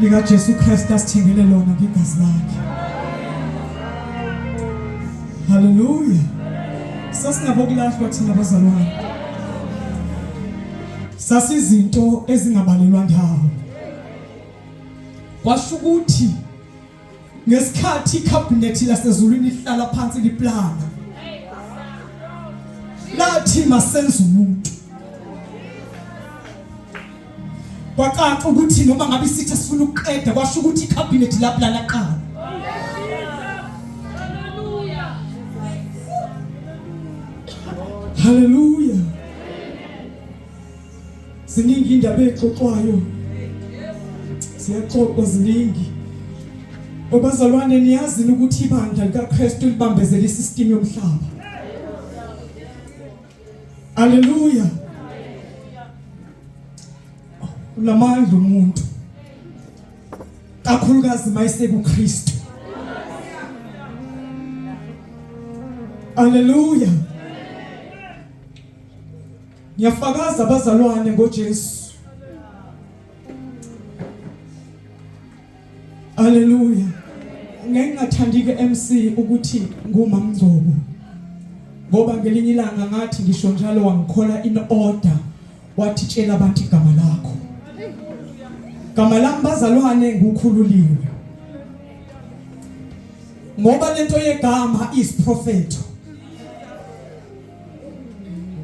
Lika Jesu Kristu asithengele lona ngegazi lakhe. Haleluya. Sasingabokulahlwa thina bazalwane. Sasizinto ezingabalelwa ndawo. Kwasho ukuthi ngesikhathi icabinet lasezulwini ihlala phansi liplana lathi masenze umuntu kwacaca ukuthi noma ngabe isitha sifuna ukuqeda kwasho ukuthi icabinet laplana qala. Haleluya. Ziningi indaba exoxwayo. Ziyaxoxwa ziningi. Obazalwane niyazi ukuthi ibandla likaKristu libambezela isystem yomhlaba. Haleluya. Unamandla umuntu. Kakhulukazi mayisekuKristu. Haleluya. Ngiyafakaza abazalwane ngoJesu. Haleluya. Ngeke ngathandi ke MC ukuthi ngumamngcobo. Ngoba ngelinye ilanga ngathi ngisho njalo wangikhola in order wathi tshela abantu igama lakho. Gama lami bazalwane ngukhululiwe. Ngoba lento yegama is prophet.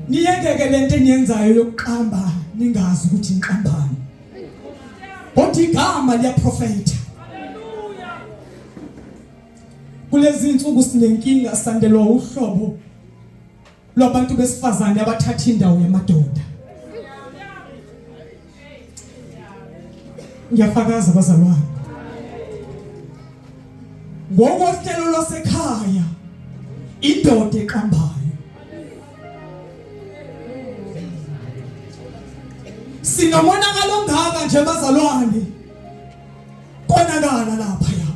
Niyekeke lento eniyenzayo yokuqamba ningazi ukuthi niqambani. Kodwa igama liyaprofetha. Kulezi insuku sinenkinga sandelwa uhlobo lwabantu besifazane abathatha indawo yamadoda. Ngiyafakaza bazalwane. Ngokohlelo lwasekhaya indoda eqambayo. Sinomonakalo ongaka nje bazalwane. Konakala lapha ya.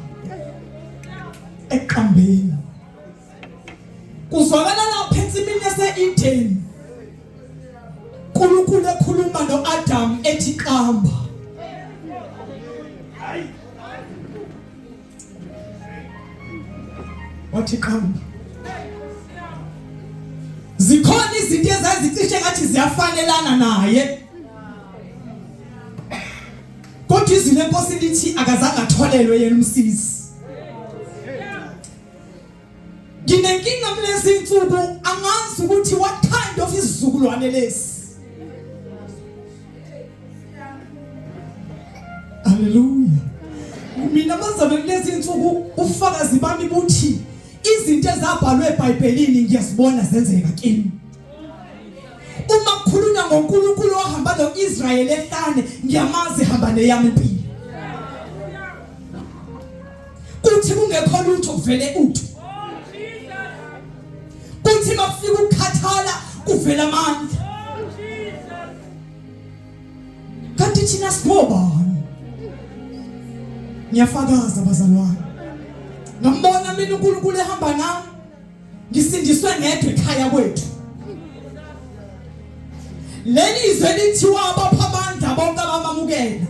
Eqambeni. Kuzwakala lapha ensimini yase-Eden. uNkulunkulu ekhuluma noAdam ethi qamba. Wathi qamba. Zikhona izinto ezazicishe ngathi ziyafanelana naye. Kodwa izwi lenkosi lithi akazange atholelwe yena umsizi. Nginenkinga kulezi insuku angazi ukuthi what kind of isizukulwane lesi. Haleluya. Mina bazalwane kulezi insuku ufakazi bami buthi izinto ezabhalwe eBhayibhelini ngiyazibona zenzeka kimi. Uma kukhulunywa ngoNkulunkulu ohamba noIsrayeli ehlane ngiyamazi hamba neyami impilo. Kuthi kungekho lutho kuvele uthu. Kuthi makufika ukukhathala kuvela amandla. Kanti thina singobani? Ngiyafakaza bazalwane. Ngambona mina uNkulunkulu ehamba nami. Ngisindiswe ngedwa ekhaya kwethu. Leli zwe lithiwa abapha amandla bonke abamamukela.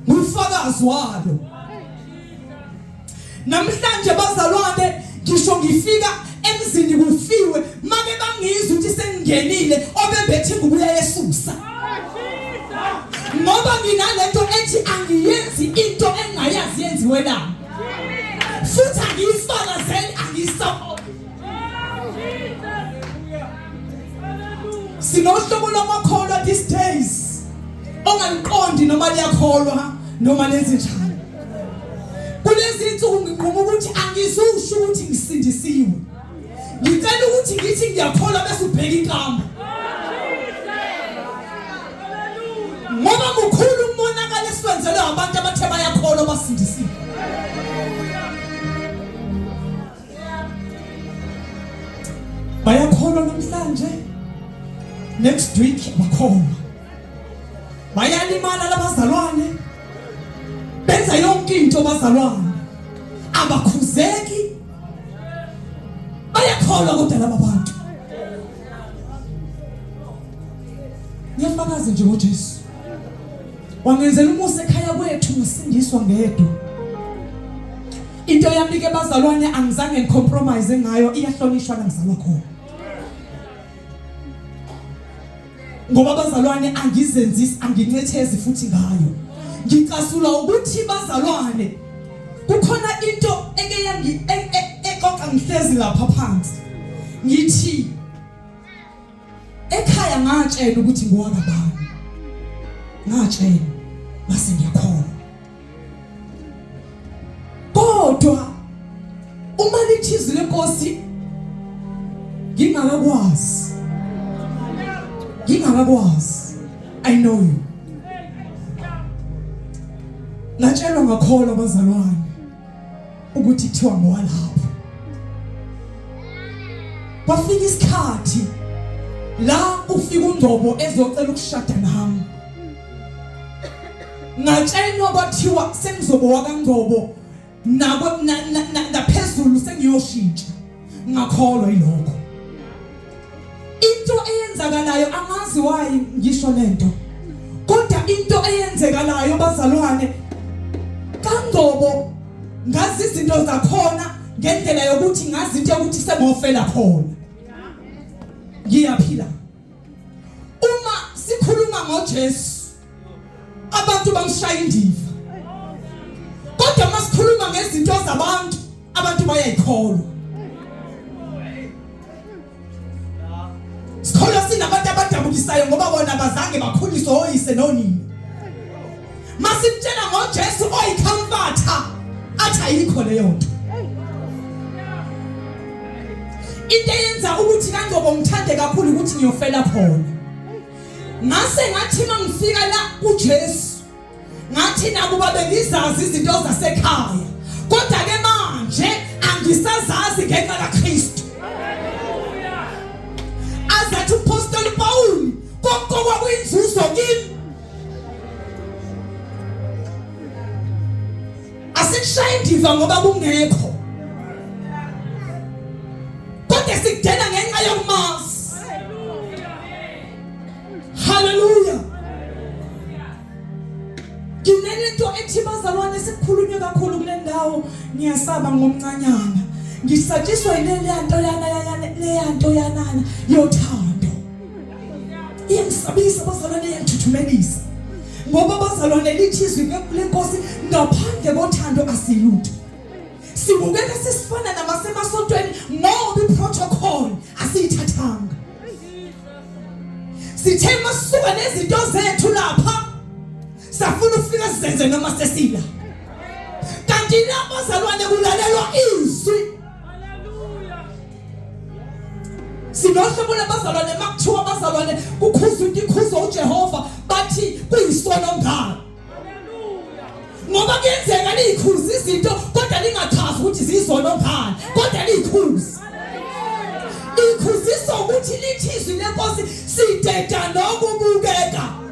Ngufakazi walo. Namhlanje bazalwane ngisho ngifika emzini kufiwe make bangizwa ukuthi sengingenile obembethe ingubo uyayesusa. Ngoba nginalento ethi angiyenzi into engayazi yenziwe la. Futhi angiyifakazeli angiyisapoti. Sinohlobo lwamakholwa these days ongaliqondi noma liyakholwa noma lenze njani. Kulezi insuku nginquma ukuthi angizusho ukuthi ngisindisiwe. Ngicela ukuthi ngithi ngiyakholwa bese ubheka inkambo. Ngoba mukhulu umonakalo esiwenzelwe abantu abathe bayakholwa basindisiwe. Bayakholwa namhlanje. Next week bakholwa. Bayalimala labazalwane. Benza yonke into bazalwane. Abakhuzeki. Bayakholwa kodwa laba bantu. Ngiyafakaza nje ngoJesu. Wangenzela umusa ekhaya kwethu ngasindiswa. Ngakhuliswa ngedwa. Into yami ke bazalwane angizange ngicompromise ngayo iyahlonishwa la ngizalwa khona. Ngoba bazalwane angizenzisi angincethezi futhi ngayo. Ngicasula ukuthi bazalwane kukhona into eke yangi e, e, exoxa ngihlezi lapha phansi. Ngithi Ekhaya ngatshela ukuthi ngowakabani. Ngatshela ngase ngiyakholwa. Kodwa uma lithi izwi lenkosi ngingakakwazi. Ngingakakwazi. I know you. Ngatshelwa ngakholwa bazalwane. ukuthi kuthiwa ngowalapho kwafika isikhathi la kufika uNgcobo ezocela ukushada nami ngatshelwa kwathiwa sengizobo wakaNgcobo nako naphezulu sengiyoshintsha ngakholwa yilokho Into eyenzakalayo angazi why ngisho lento. Kodwa into eyenzekalayo bazalwane kaNgcobo ngazi izinto zakhona ngendlela yokuthi ngazi into yokuthi sengofela khona. Ngiyaphila. Uma sikhuluma ngoJesu abantu bamshaya indiva. Kodwa masikhuluma ngezinto zabantu abantu bayayikholwa. Sikholwa sinabantu abadabukisayo ngoba bona bazange bakhuliswe oyise nonina. Masimtshela ngoJesu oyicomforter athi ayikho leyo nto. Into eyenza ukuthi kaNgcobo ngithande kakhulu ukuthi ngiyofela khona. Ngase ngathi mangifika la kuJesu Ngathi nakuba bengizazi izinto zasekhaya, kodwa ke manje angisazazi ngenxa kaKristu. Azathi uPostoli Paul konke kwakuyinzuzo kimi. Asikushayi indiva ngoba kungekho. Kodwa sikudela ngenxa yokumazi. Hallelujah. Nginento ethi bazalwane sekukhulunywe kakhulu kule ndawo ngiyasaba ngomncanyana. Ngisatshiswa yileliya nto yana yana leya nto yanana yothando. Iyangisabisa bazalwane iyangithuthumelisa. Ngoba bazalwane lithi izwi lenkosi ngaphandle kothando asilutho. Sibukeka sesifana namasemasontweni ngoba iprotocol asiyithathanga. Sithe masuka nezinto zethu lapha safuna ukufika sizenze noma sesila. Kanti lapho bazalwane kulalelwa izwi. Sinohlobo labazalwane makuthiwa abazalwane kukhuzwa into ikhuzwa uJehova bathi kuyisono ngalo. Ngoba kuyenzeka liyikhuza izinto kodwa lingachazi ukuthi zizono ngani kodwa liyikhuza. Ikhuziswa ukuthi lithi izwi lenkosi sideda nokubukeka.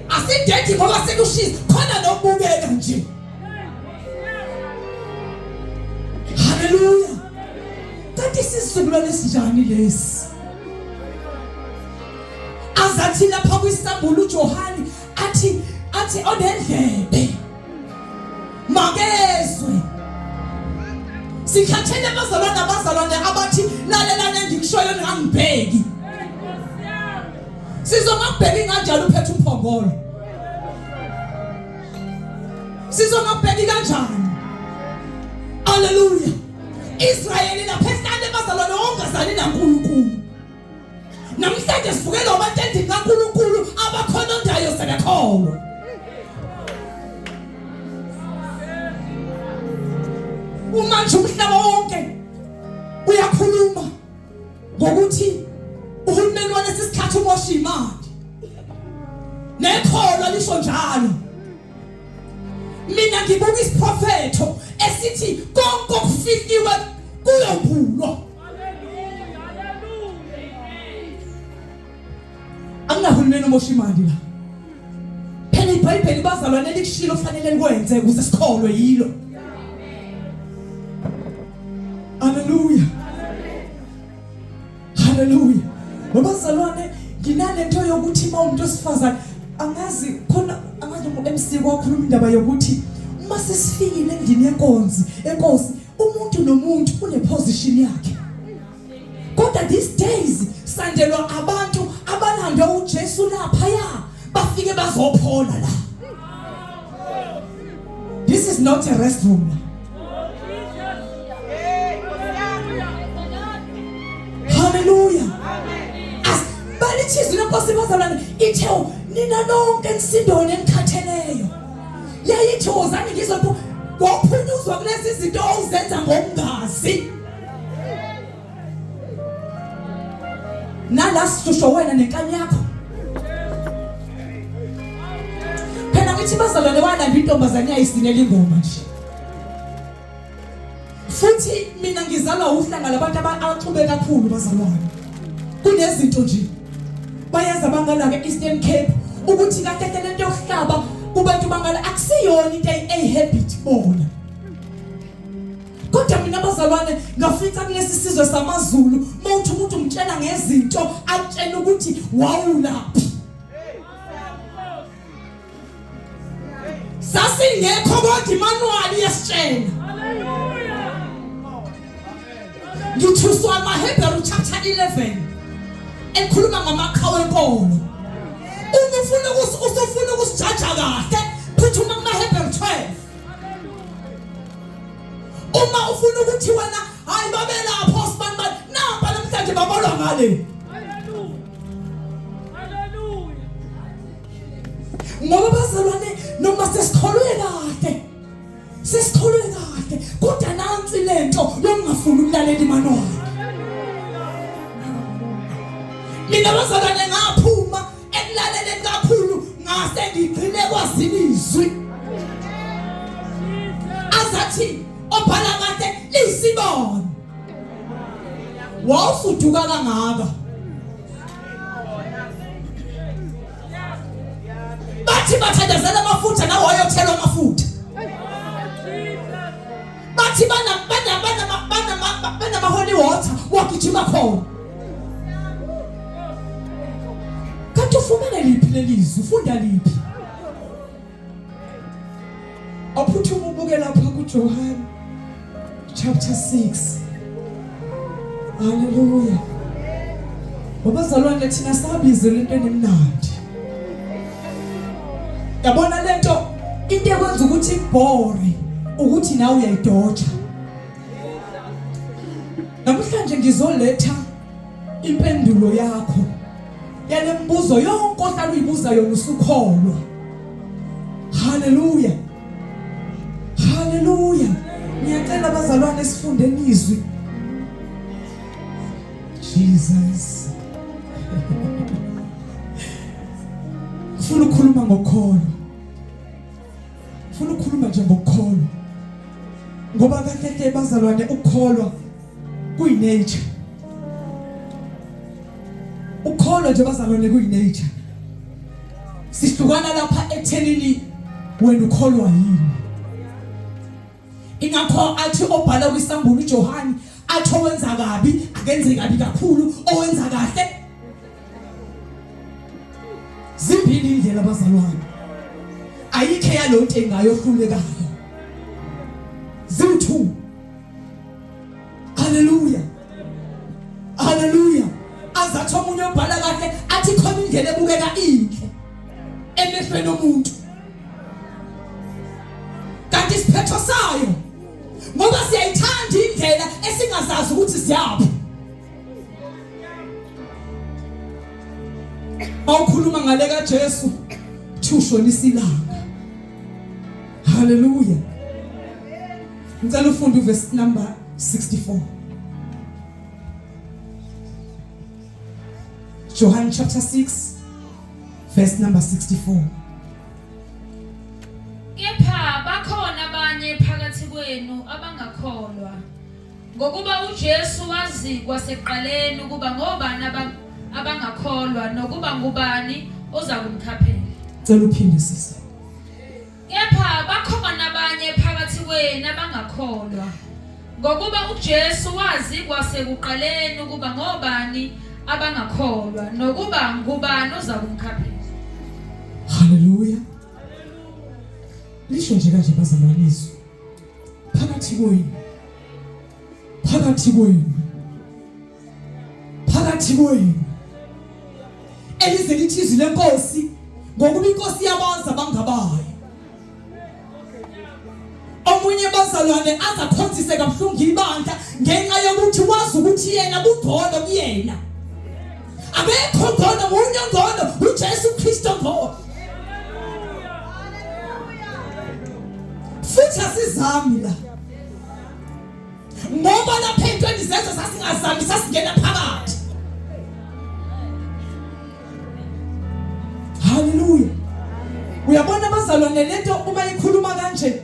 Asidedi ngoba sekushisa khona nokubukeka nje. Haleluya. Kanti isizukulwane esinjani lesi? Azathi lapha kwiSambulo uJohane athi athi onendlebe makezwe. Sikhathele abazalwane abazalwane abathi lalelani engikushoyo ningangibheki. Sizongakubheki kanjalo uphethe umphongolo. Sizongakubheki kanjani? Haleluya. Israyeli lapha ehlane bazalwane ongazani naNkulunkulu. Namhlanje sivukelwa abantu endlini kaNkulunkulu abakhonondayo sebekholwa. Uma nje umhlaba wonke uyakhuluma ngokuthi uhulumeni walesi sikhathi umosha imali. Nekholwa lisho njalo. Mina ngibuka isiprofetho esithi konke okufihliwe kuyombulwa. Akunahulumeni omosha imali la. Phela iBhayibheli bazalwane likushilo kufanele likwenze ukuze sikholwe yilo. Haleluya. Haleluya. Babazalwane nginale Nalento yokuthi uma umuntu osifazane angazi khona angazi noma MC kwakhuluma indaba yokuthi uma sesifikile endlini yenkonzi enkosi umuntu nomuntu une position yakhe. Kodwa these days sandelwa abantu abalandwe uJesu lapha ya bafike bazophola la. This is not a restroom. Hallelujah. As balithi izwi lenkosi bazalwane ithe nina nonke nisindone enikhatheleyo. Yayithi wozani ngizophu waphunyuzwa kulezi zinto ozenza ngokungazi. Nala sihlushwa wena nenkani yakho. Phela ngithi bazalwane walanda intombazane yayisinela ingoma nje. Futhi mina ngizalwa uhlanga labantu abaxube kakhulu bazalwane. Kunezinto nje bayazi abangala ke Eastern Cape ukuthi kahle lento yokuhlaba kubantu bangala akusiyona into eyi habit bona. Kodwa mina bazalwane ngafica kulesi sizwe samaZulu mawuthi umuntu umtshela ngezinto akutshela ukuthi wawulaphi. Sasingekho kodwa imanual iyasitshela. Ngithuswa amaHebheru chapter 11 ekhuluma ngamaqhawe enkolo. Uma ufuna usufuna ukusijaja kahle phuthuma kumaHebheru 12. Uma ufuna ukuthi wena hayi babelapho sibani bani nampa namhlanje babolwa ngale. Ngoba bazalwane noma sesikholwe kahle sesikholwe kahle kodwa nansi lento yokungafuni ukulalela imanual. Mina bazalwane ngaphuma ekulaleleni kakhulu ngase ngigcine kwazini izwi azathi obhala kade liyisibona wawufuduka kangaka bathi bathandazela amafutha nawe wayothelwa amafutha bathi bana bana bana bana bana holy water wagijima khona kanti ufumene liphi lelizwi ufunda liphi awuphuthuma ubuke lapha kuJohane chapter 6 haleluya Wabazalwane thina sabizela into enemnandi yabona lento into ekwenza ukuthi ibhore ukuthi nawe uyayidoja namhlanje ngizoletha impendulo yakho yalembuzo yonke ohlala uyibuza yona usukholwa haleluya haleluya ngiyacela abazalwane sifundeni izwi Jesus Ngifuna ukukhuluma ngokholo Ngifuna ukukhuluma nje ngokukholwa ngoba kahle hle bazalwane ukukholwa kuyi nature ukukholwa nje bazalwane kuyi nature sihlukana lapha ekuthenini wena ukholwa yini ingakho athi obhala kwisambulo uJohane athi owenza kabi akenze kabi kakhulu owenza kahle zimbili indlela abazalwane ayikho yalonto engayo ohlulekayo ziwu-two haleluya haleluya azathi omunye obhala kahle athi khona indlela ebukeka inhle emehlweni omuntu kanti isiphetho sayo ngoba siyayithanda indlela esingazazi ukuthi siyaphi Awukhuluma ngale kaJesu thi ushonisa ilanga. Hallelujah. Ngicela ufunde uverse number 64. John chapter 6 verse number 64. Kepha bakhona abanye phakathi kwenu abangakholwa. Ngokuba uJesu wazi kwasekuqaleni ukuba ngobani abangakholwa nokuba ngubani ozakumkhaphela. Cela uphinde sisi. Kepha bakhona abanye phakathi kwenu abangakholwa. Ngokuba uJesu wazi kwasekuqaleni ukuba ngobani abangakholwa nokuba ngubani oza kumkhaphela. Haleluya. Lisho nje kanje bazalwane izwi. Phakathi kwenu. Phakathi kwenu. Phakathi kwenu. Elize lithi izwi lenkosi ngokuba inkosi yabazi abangabayo. Omunye bazalwane azakhonzise kabuhlungu ibandla ngenxa yokuthi wazi ukuthi yena kungcono kuyena. Akekho ngcono munye ngcono uJesu Kristu ngcono. Futhi asizami la. Ngoba lapha entweni zenzo sasingazami sasingena phakathi. Haleluya. Uyabona bazalwane lento uma ikhuluma kanje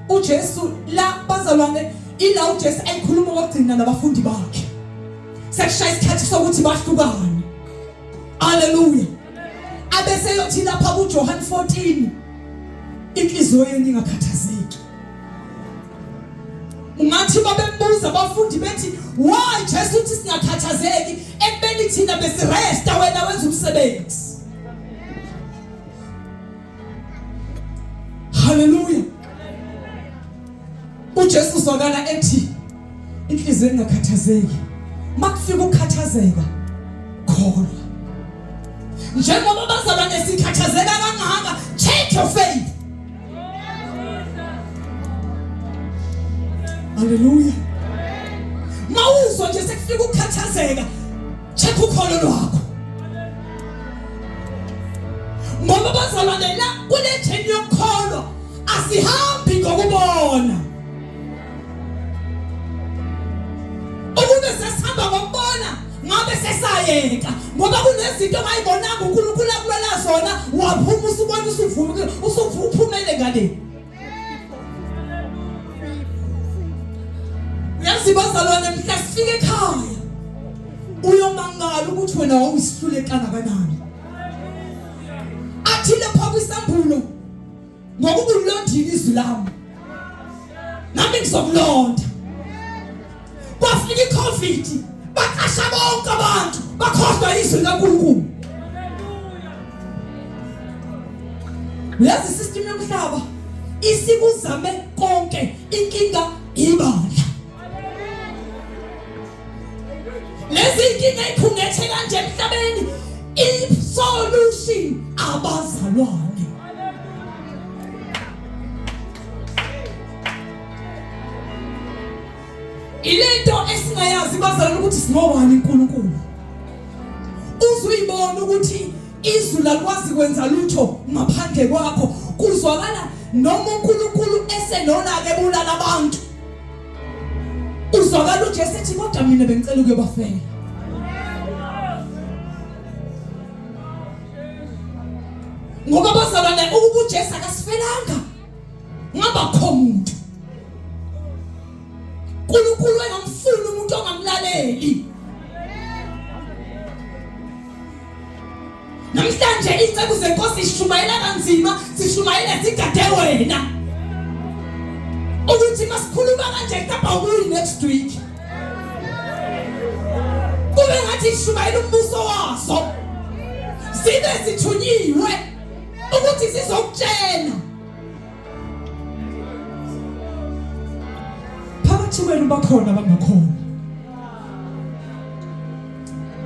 uJesu la bazalwane ila uJesu ayikhuluma okugcina nabafundi bakhe. Sekushaya isikhathi sokuthi bahlukane. Haleluya. Abese yothi lapha kuJohn 14 inhliziyo yenu ingakhathazeki. Ungathi babembuza abafundi bethi why Jesu uthi singakhathazeki ekubeni thina besiresta wena wenza umsebenzi. Haleluya. uJesu uzwakala ethi inhliziyo ingakhathazeki. Makufika ukukhathazeka kholwa. Njengoba bazalwane sikhathazeka kangaka, check your faith. Haleluya. Mawuzwa nje sekufika ukukhathazeka, check ukholo lwakho. Ngoba bazalwane la kule journey yokukholwa asihambi ngokubona. Ukube sesihamba ngokubona ngabe sesayeka ngoba kunezinto ongayibonanga uNkulunkulu akulwela zona waphuma usubona usuvuka usuphumele ngale. Uyazi bazalwane mhla sifike ekhaya uyomangala ukuthi wena wawusihlule kangakanani. Athi lapha kwisambulo ngokuba ulondile izwi lami nami ngizokulonda. Kwafika iCovid baqasha bonke abantu bakhohlwa izwi likaNkulunkulu. Uyazi system yomhlaba isikuzame konke inkinga ibandla. Lezi inkinga ikhungethe kanje emhlabeni i-solution abazalwane. Ilento esingayazi bazalwane ukuthi singobani uNkulunkulu. Uzuyibona ukuthi izulu alikwazi kwenza lutho ngaphandle kwakho. Kuzwakala noma uNkulunkulu esenolaka ebulala abantu. Uzwakala uJesu ethi kodwa mina bengicela ukuyobafela. Ngoba bazalwane ukuba uJesu akasifelanga ngaba kho muntu. uNkulunkulu engamfuni umuntu ongamlaleli. Namhlanje inceku zenkosi ishumayela kanzima, sishumayela sigade wena. Ukuthi masikhuluma kanje kapa ubuyi next week. Kube ngathi ishumayela umbuso waso. Sibe sithunyiwe ukuthi sizokutshela. Phakathi kwenu bakhona abangakholwa.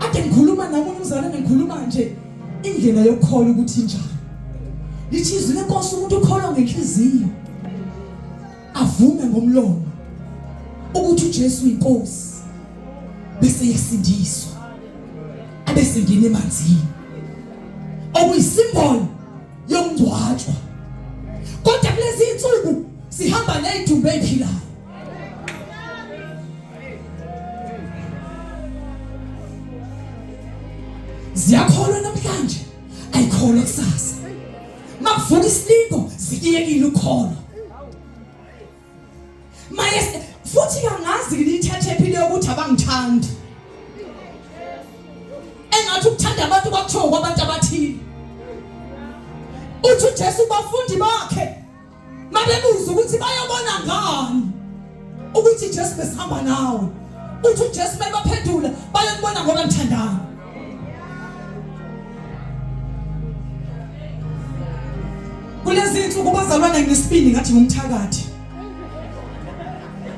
Ade ngikhuluma nami umzalwane ngikhuluma nje indlela yokukholwa ukuthi injani. Lithi izwi lenkosi umuntu ukholwa ngenhliziyo avume ngomlomo ukuthi uJesu uyinkosi bese yesindiswa abese ngena emanzini okuyisimbolo yokungcwatshwa kodwa kulezi insuku sihamba nezidumbu eziphilayo ziyakholwa namhlanje ayikholwa kusasa makuvuka isilingo zikiyekile ukukholwa maye futhi kangazi ngilithathe phile yokuthi abangithandi engathi ukuthanda abantu kwakuthiwa kwabantu abathile uthi uJesu kubafundi bakhe mabebuza ukuthi bayobona ngani ukuthi Jesu besihamba nawe uthi uJesu mayebaphendula bayokubona ngoba nithandana. Kulezi insuku bazalwane nginesibindi ngathi ngumthakathi.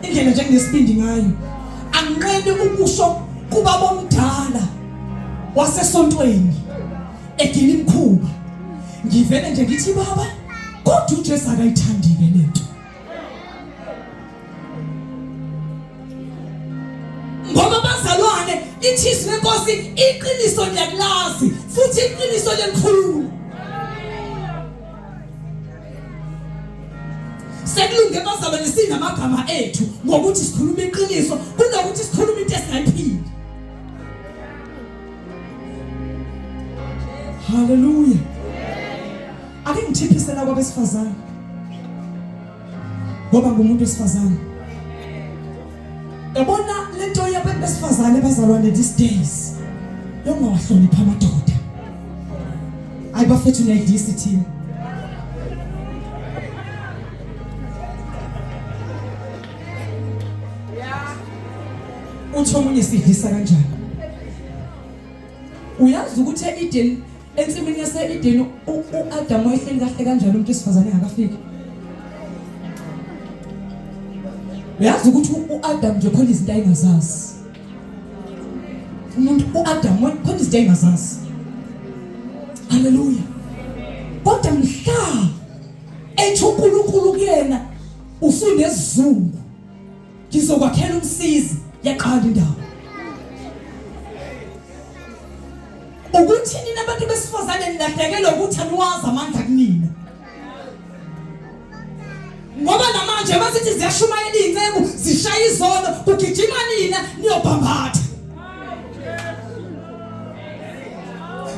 Indlela nje nginesibindi ngayo. Anginqeni ukusho kubaba omdala wasesontweni egila imkhuba. Ngivele nje ngithi baba kodwa uJesu akayithandile lento. Ngoba bazalwane ithi izwi lenkosi iqiniso liyakulazi futhi iqiniso lelikhulu. Sekulunge bazalwane sinamagama ethu ngokuthi sikhuluma iqiniso kunokuthi sikhulume into esingayiphili. Hallelujah. Ake ngithiphisela kwabesifazane. Ngoba ngumuntu wesifazane. Yabona lento yabantu besifazane bazalwane these days. Yongawahlonipha amadoda. Ayi bafethu niyayidisa thina. Uthi omunye sidlisa kanjani? Uyazi ukuthi e-Eden ensimini yase-Eden u-Adamu wayehleli kahle kanjani umuntu wesifazane engakafiki? Uyazi ukuthi u-Adamu nje khona izinto ayingazazi. Umuntu u-Adamu khona izinto ayingazazi. Haleluya. Kodwa mhla ethi uNkulunkulu kuyena usunesizungu ngizokwakhela umsizi yaqala indawo ukuthi nina abantu besifazane nilahlekelwe ukuthi aniwazi amandla kunina ngoba namanje basithi ziyashumayela iy'nceku zishaya izono kugijima nina niyobhambatha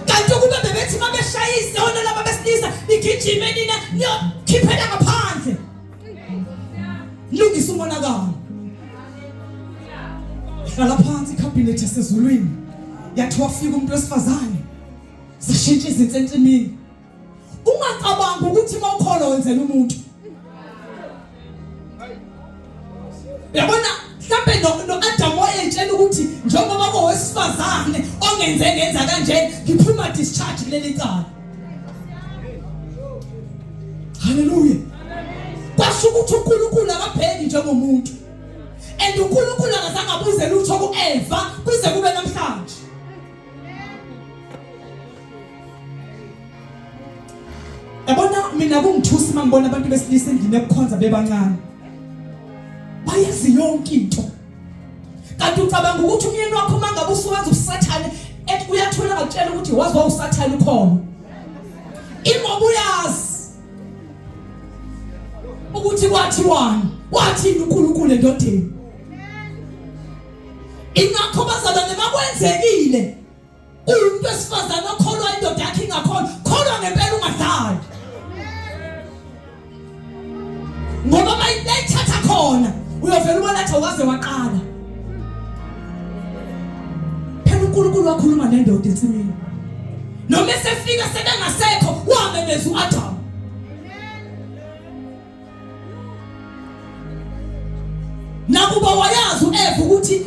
kanti ukube bebethi uma beshaya izono laba besilisa nigijime nina niyokhiphela ngaphandle lungisa umonakalo hlala phansi ikhabhinethi yasezulwini yathi wafika umuntu wesifazane sashintsha izinto ensimini ungacabangi ukuthi uma ukholwa wenzela umuntu yabona mhlambe no-Adam wayetshela ukuthi njengoba kowesifazane ongenze ngenza kanje ngiphuma discharge kuleli cala Haleluya. Kwasho ukuthi uNkulunkulu akabheki njengomuntu. And uNkulunkulu akazange abuze lutho kuEva kuze kube namhlanje. Yabona mina kungithusa uma ngibona abantu besilisa endlini yokukhonza bebancane. Bayazi yonke into. Kanti ucabanga ukuthi umyeni wakho uma ngabe usuwenza usathane ethi uyathola ngakutshela ukuthi wazi wawusathane ukhona. Ingoba uyazi ukuthi kwathiwani, wathini uNkulunkulu endodeni. Ingakho bazalwane makwenzekile Umuntu wesifazane okholwa indoda yakhe ingakholwa, kholwa ngempela ungadlali. Ngoba mayithatha khona uyovela ubona athi waze waqala. Phela uNkulunkulu wakhuluma nendoda ensimini. Noma esefika sebengasekho wamemeza uAdam. Nakuba wayazi uEva ukuthi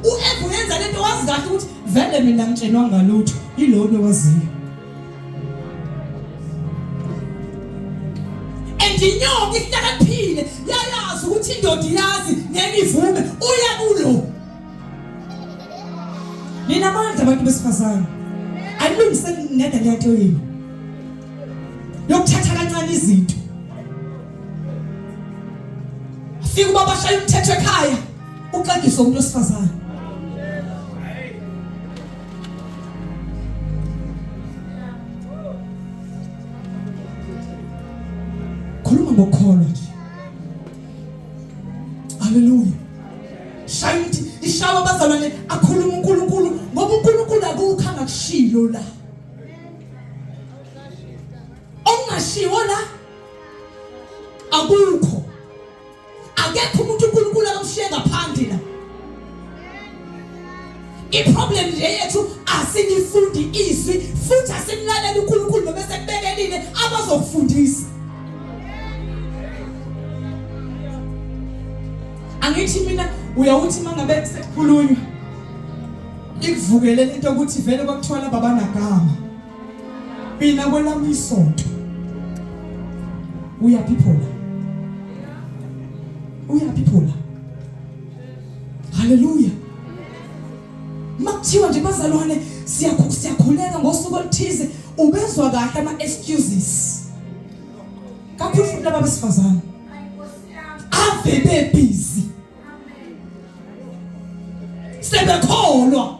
uEva uyenza lento wazi kahle ukuthi vele mina ngitshelwa ngalutho ilona owaziyo. And inyoka ihlakaniphile yayazi ukuthi indoda iyazi ngeke ivume uya kulo. Nina amandla abantu besifazane. Alungise neda lento yenu. Yokuthatha kancane izinto. Fika ubaba ashaya umthetho ekhaya uxegiswe umuntu wesifazane. Khuluma ngokukholwa nje. Haleluya. Shaya ukuthi ishawa abazalwane akhuluma uNkulunkulu ngoba uNkulunkulu akukho angakushilo la. Okungashiwo la akukho akekho umuntu uNkulunkulu akamshiye ngaphandle la iproblem nje yethu asilifundi izwi futhi asimlaleli uNkulunkulu noma esekubekelile abazokufundisa angithi mina uyawuthi mangabe sekukhulunywa ikuvukele lento ukuthi vele kwakuthiwa laba banagama mina kwelami isonto Uyaphi phola? Uyaphi phola? Haleluya. Makuthiwa nje bazalwane siyakhuleka ngosuku oluthize ubezwa kahle ama excuses. Kakhulu futhi laba besifazane. Ave be busy. Sebekholwa.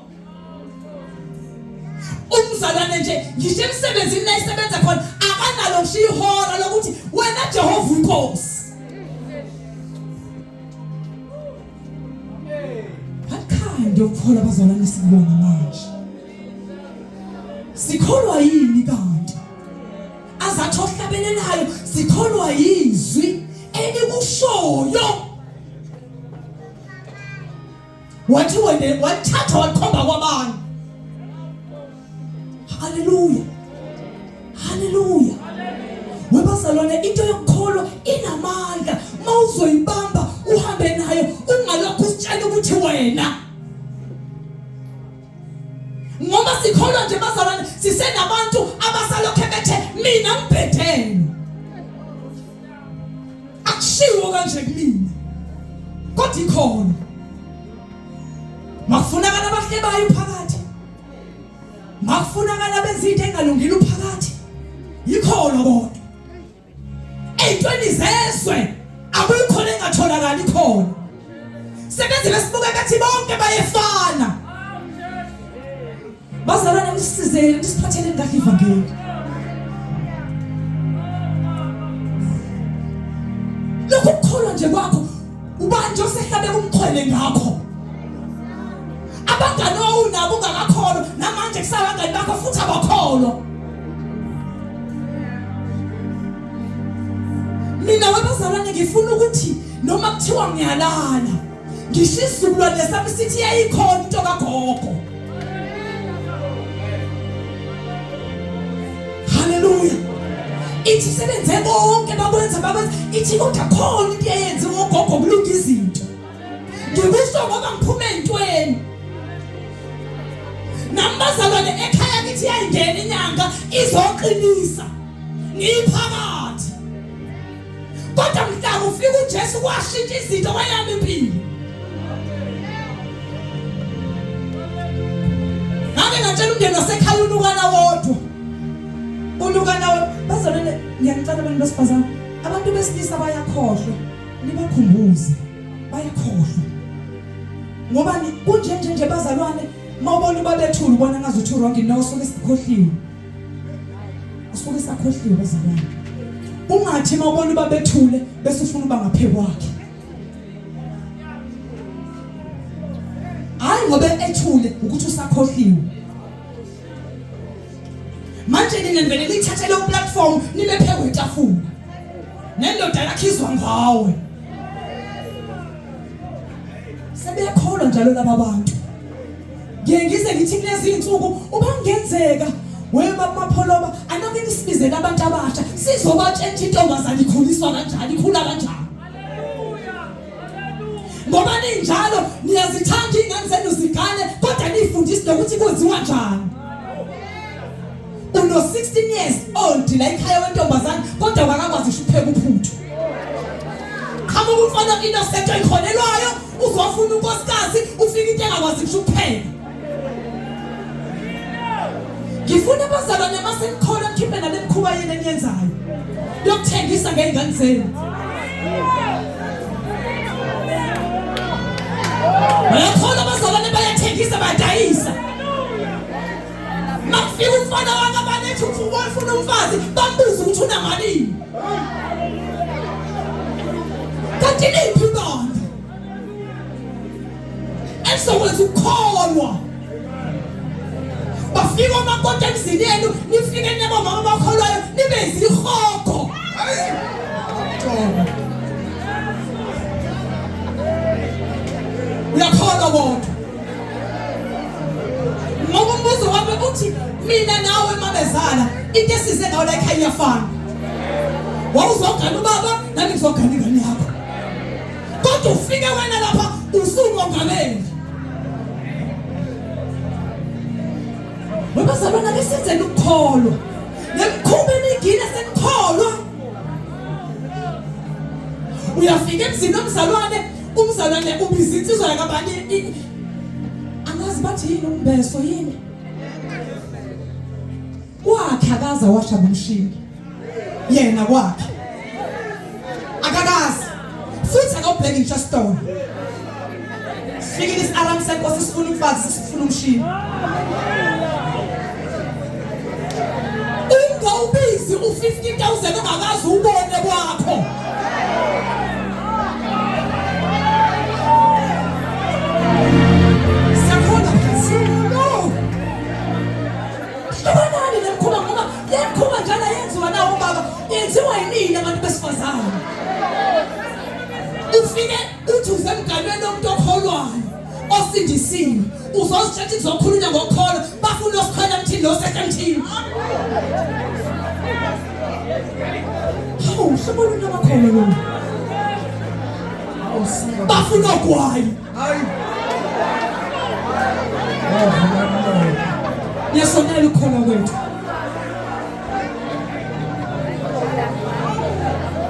Umzalwane nje ngisho emsebenzini la isebenza khona akanalo ngisho ihora lokuthi wena Jehova uNkosi. What kind of kholwa bazalwane sikubona manje? Sikholwa yini kanti? Azathi ohlabelelayo sikholwa yizwi elikushoyo. Wathi wena wathatha wakhomba kwabanye. Haleluya. Haleluya. Webazalwane into yokukholwa inamandla. Mawuzoyibamba uhambe nayo ungalokhu usitshela ukuthi wena. Ngoba sikholwa nje bazalwane sisenabantu abasalokhe bethe mina ngibhedelwe. Akushiwo kanje kumina. Kodwa ikhona. Makufunakala abahlebayo phakathi. Makufunakala benza into engalungile uphakathi. Yikhona kodwa. Eyintweni zezwe akukho lengatholakali khona. Sebenze besibuka ngathi bonke bayefana. Bazalwane nisizele nisiphatheleni kahle ivangeli. Lokhu kukholwa nje kwakho ubani osehlabe kumxhwele ngakho. Abangani owunabo ungakakholwa namanje kusabangani bakho futhi abakholwa. Mina webazalwane ngifuna ukuthi noma kuthiwa ngiyalala ngisho isizukulwane sami sithi yayikhona into kagogo. Haleluya. Ithi sebenze konke bakwenza bakwenza ithi kodwa khona into eyenziwa ogogo kulunga izinto. Ngikusho ngoba ngiphume entweni. Nami bazalwane ekhaya kithi yayingena inyanga izoqinisa. Ngiphakathi. Kodwa mhla kufika uJesu kwashintsha izinto kwayami impilo. Ngake ngatshela umndeni wasekhaya unukana wodwa. Unukana wodwa. Bazalwane ngiyanicela abantu besifazane, abantu besilisa bayakhohlwa. Nibakhumbuze. Bayakhohlwa. Ngoba kunje nje nje bazalwane mawubona ubabethula ubona ngazuthi wrong no usuke sikhohliwe. Usuke sakhohliwe bazalwane. Ungathi mawubona ubabethule bese ufuna uba ngaphekwakhe. Hayi ngoba ethule ukuthi usakhohliwe. Manje nina nivele nithathe lo platform nibe phezu kwetafula. Nendoda yakho izwa ngawe. Sebekholwa njalo laba bantu. Ngiye ngize ngithi kulezi insuku uma kungenzeka we baba Mapholoba anake nisibizele abantu abasha sizobatshela intombazane ikhuliswa kanjani ikhula kanjani. Ngoba ninjalo niyazithanda ingane zenu zigane kodwa nifundisi nokuthi kwenziwa njani. Uno 16 years old la ekhaya wentombazane kodwa wakakwazi ngisho ukupheka uphuthu. Qhamuka umfana innocent oyikholelwayo uzofuna unkosikazi ufika into engakwazi ngisho ukupheka. Ngifuna abazalwane masenikholwa nikhiphe nale mikhuba yenu eniyenzayo yokuthengisa ngey'ngane zenu. Bayakholwa abazalwane bayathengisa bayadayisa. Makufika umfana wakabanethi ufuna umfazi bambuze ukuthi unamalini. Kanti liphi ibandla elizokwenza ukukholwa? Bafika omakoti emzini yenu nifike nabomama abakholwayo nibe zihogo. Uyakholwa kodwa. Ngoba umbuzo wami uthi mina nawe mamezala into esize ngayo la ekhaya iyafana. Wawuzogana ubaba nami ngizogana ingane yakho. Kodwa ufike wena lapha usumongameli. Webazalwana ke senzeni ukukholwa. Lemikhuba emigile senikholwa. Uyafika emzini omzalwane, umzalwane ubiza insizwa yakabani, angazi bathi yini, umbeso yini kwakhe, akaza washa ngomshini yena kwakhe akakazi, futhi akawubheki ngisho esitolo. Sifikile isi-alarm senkosi, sifuna umfazi, sifuna umshini. Ungawubizi u-50,000 ongakazi ubone kwakho. Siyakhona phezulu. Hlukanani nemikhuba, ngoba le mikhuba njalo yenziwa nawo baba, yenziwa yinini abantu besifazane. Ufike uthi usemganweni womuntu okholwayo osindisiwe, uzozitshela ukuthi kuzokhulunywa ngokholo, bafuna osikhwela emthini nosesemthini. Hawu, hlobo luni lwamakholwa lolu? Bafuna ogwayi. Hayi. Wavula umlomo. Niyasonela ukukholwa kwethu.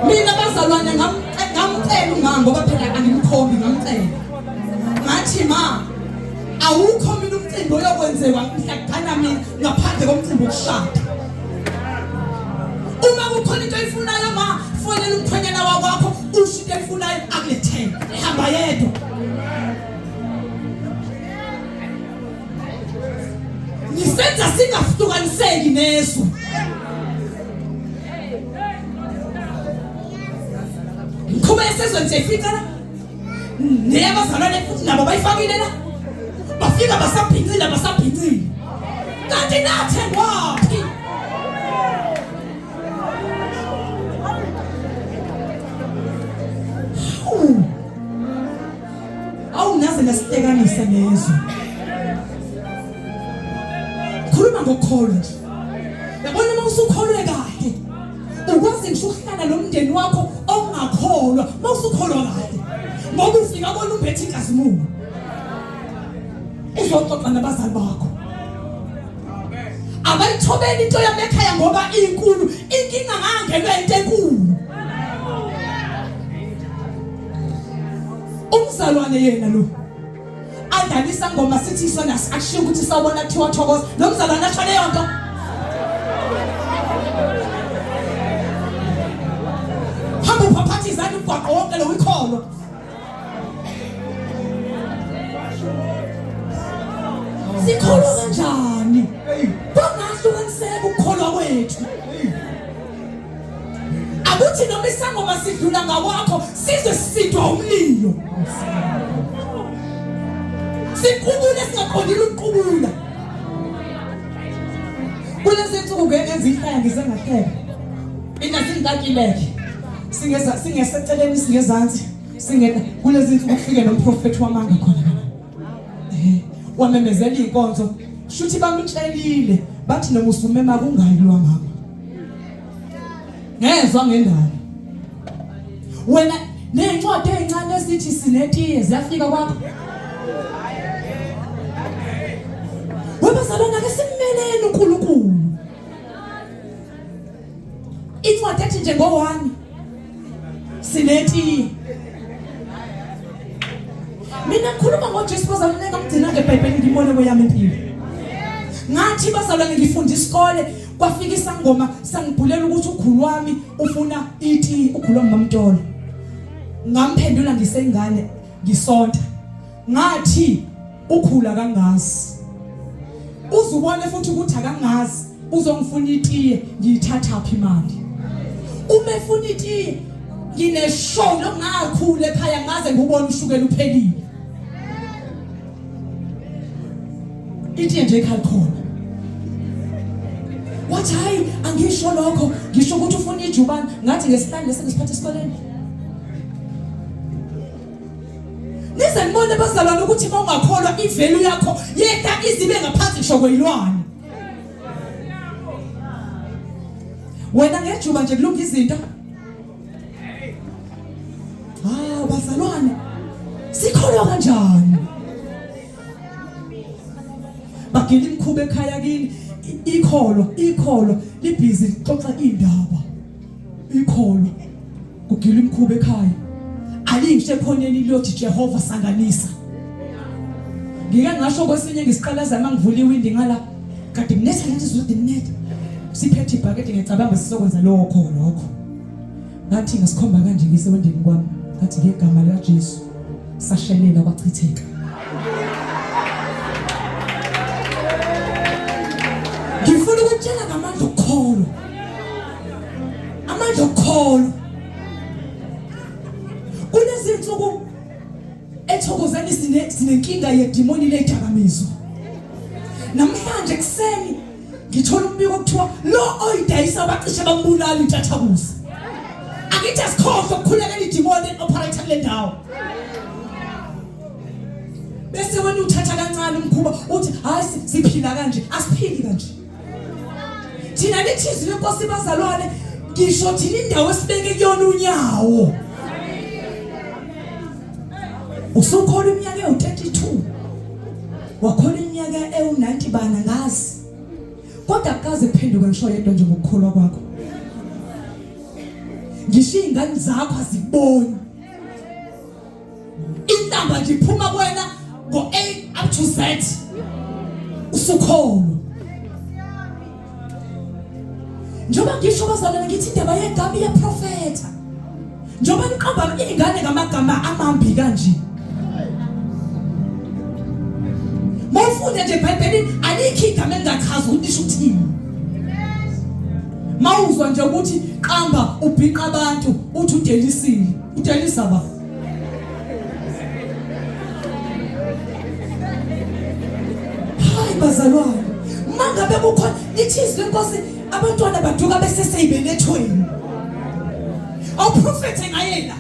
Mina bazalwane ngamcela umama, ngoba phela angimkhombi, ngamcela ngathi, ma, awukho mina umcimbi oyokwenziwa mhla kugana mina ngaphandle komcimbi wokushada. Uma kukhona into oyifunayo, ma, fonela umkhwenyana wakwakho, usho into oyifunayo, akulethele. Ehamba yedwa. Ngisenza singahlukaniseki nezwe. Mkhuba esezweni siyayifica la, neyabazalwane futhi nabo bayifakile la, bafika basabhincile, basabhincile, kanti nathengwaphi? Hawu, awu, naze nasihlekanisa nezwe. Khuluma ngokukholwa nje, yabona, uma usukholwe kahle ukwazi ngisho ukuhlala nomndeni wakho ongakholwa. Uma usukholwa kahle, ngoba ufika kona umbethe inkazimulo, uzoxoxa nabazali bakho, abayithobeli into yami ekhaya ngoba inkulu inkinga, ngangenwe into enkulu. Umzalwane yena lo adlalisa ngoma, sithi sona akushiwo ukuthi sawubona, kuthiwa thokoza, lo mzalwane asho leyo nto. Hamba uphaphatha izandla umgwaqo wonke lo, uyikholwa. Sikholwa kanjani kwangahlukaniseka ukukholwa kwethu? Akuthi noma isangoma sidlula ngakwakho, sizwe sisidwa umlilo, siqubule singaqondile ukuqubula. Kulezi nsuku ngeke ngenza ihlaya, ngize ngahleka mina, singikakileke, singeza singeseceleni, singezansi, singena. Kulezi nsuku kufike nomprofethi wamanga khona kana, wamemezela inkonzo, shuthi bamtshelile, bathi noma usumema kungayi lwa mama. Ngezwa ngendaba wena nezincwadi ezincane esithi sinetiye ziyafika kwakho. Webazalwane, ake simmeleni uNkulunkulu. Incwadi ethi nje ngowani sinetiye. Mina ngikhuluma ngoJesu, bazalwane, ngamgcina ngeBhayibheli, ngibone kweyami impilo. Ngathi bazalwane, ngifunda isikole, kwafika isangoma sangibhulela ukuthi ukhulu wami ufuna iti, ukhulu wami mamtolo. Ngamphendula ngisengane, ngisonta, ngathi ukhula kangazi, uzubone futhi ukuthi akangazi, uzongifuna itiye, ngiyithatha phi imali uma efuna itiye? Ngineshow lokungakhula ekhaya, ngaze ngubone ushukela uphelile, itiye nje ekhaya khona. Wathi, hayi, angisho lokho, ngisho ukuthi ufuna ijubane. Ngathi ngesihlanu lesi ngisiphatha esikoleni. Nize nibone bazalwane ukuthi uma ungakholwa, ivalue yakho yehla izibe ngaphansi ngisho kweyilwane. Wena ngejuba nje kulunga izinto. Ah, bazalwane, sikholwa kanjani? Bagila imikhuba ekhaya kini, ikholwa, ikholwa libhizi lixoxa indaba, ikholwa kugila imikhuba ekhaya. Alingisho ekhoneni liyothi Jehova sanganisa. Ngike ngasho kwesinye ngisiqalaza mangivula iwindi ngala kade nginetha lento izulu nginetha. Siphethe ibhakede ngiyacabanga sizokwenza lokho lokho. Ngathi ngasikhomba kanje ngisewendini kwami ngathi ngegama likaJesu sashelela kwachitheka. Ngifuna ukutshela ngamandla okukholwa. Amandla okukholwa. Kulezi insuku ethokozani sine sinenkinga yedimoni ledakamizwa. Namhlanje kuseni ngithola umbiko kuthiwa lo oyidayisa bacishe bambulala intathakusa. Akithi asikhohlwe ukukhulekela idimoni operator kule ndawo. Bese wena uthatha kancane umkhuba uthi hayi siphila kanje asiphili kanje. Thina lithi izwi lenkosi bazalwane ngisho thina indawo esibeke kuyona unyawo. Usukholwa iminyaka ewu-32 wakholwa iminyaka ewu-90 bana ngazi kodwa akukaze kuphenduke ngisho yedwa nje ngokukholwa kwakho ngisho iy'ngane zakho azikuboni inhlamba nje iphuma kuwena ngo-A up to Z usukholwa njengoba ngisho bazalwane ngithi indaba yegama iyaprofetha njengoba niqamba iy'ngane ngamagama amambi kanje mawufunda nje ebhayibhelini alikho igama elingachazi ukuthi lisho ukuthini mawuzwa nje ukuthi qamba ubhiqa abantu uthi udelisile udelisa ba Hayi bazalwane, mangabe kukhona lithi izwi lenkosi abantwana baduka beseseyibelethweni. Awuprofethe ngaye la.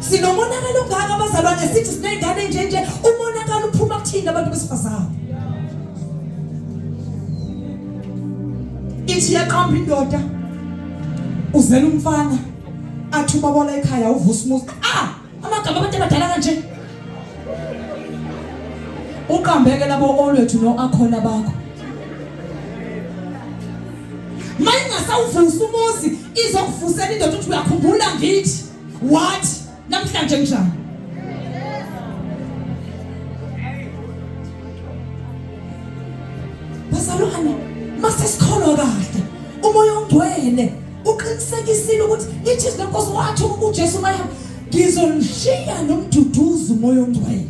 Sinomonakalo ongaka abazalwane sithi siney'ngane nje nje umonakalo uphuma kuthina abantu besifazane. Ithi yaqamba indoda uzela umfana athi ubabola ekhaya uvusa umuzi ah amagama abantu abadala kanje uqambeke labo olwethu no akhona bakho mayingasawuvusa umuzi izokuvusela indoda uthi uyakhumbula ngithi what namhlanje njani bazalwane mase sikholwa kahle umoya ongcwele uqinisekisile ukuthi lithi izwi lenkosi wathi uJesu mayehamba ngizonishiya nomduduzi umoya ongcwele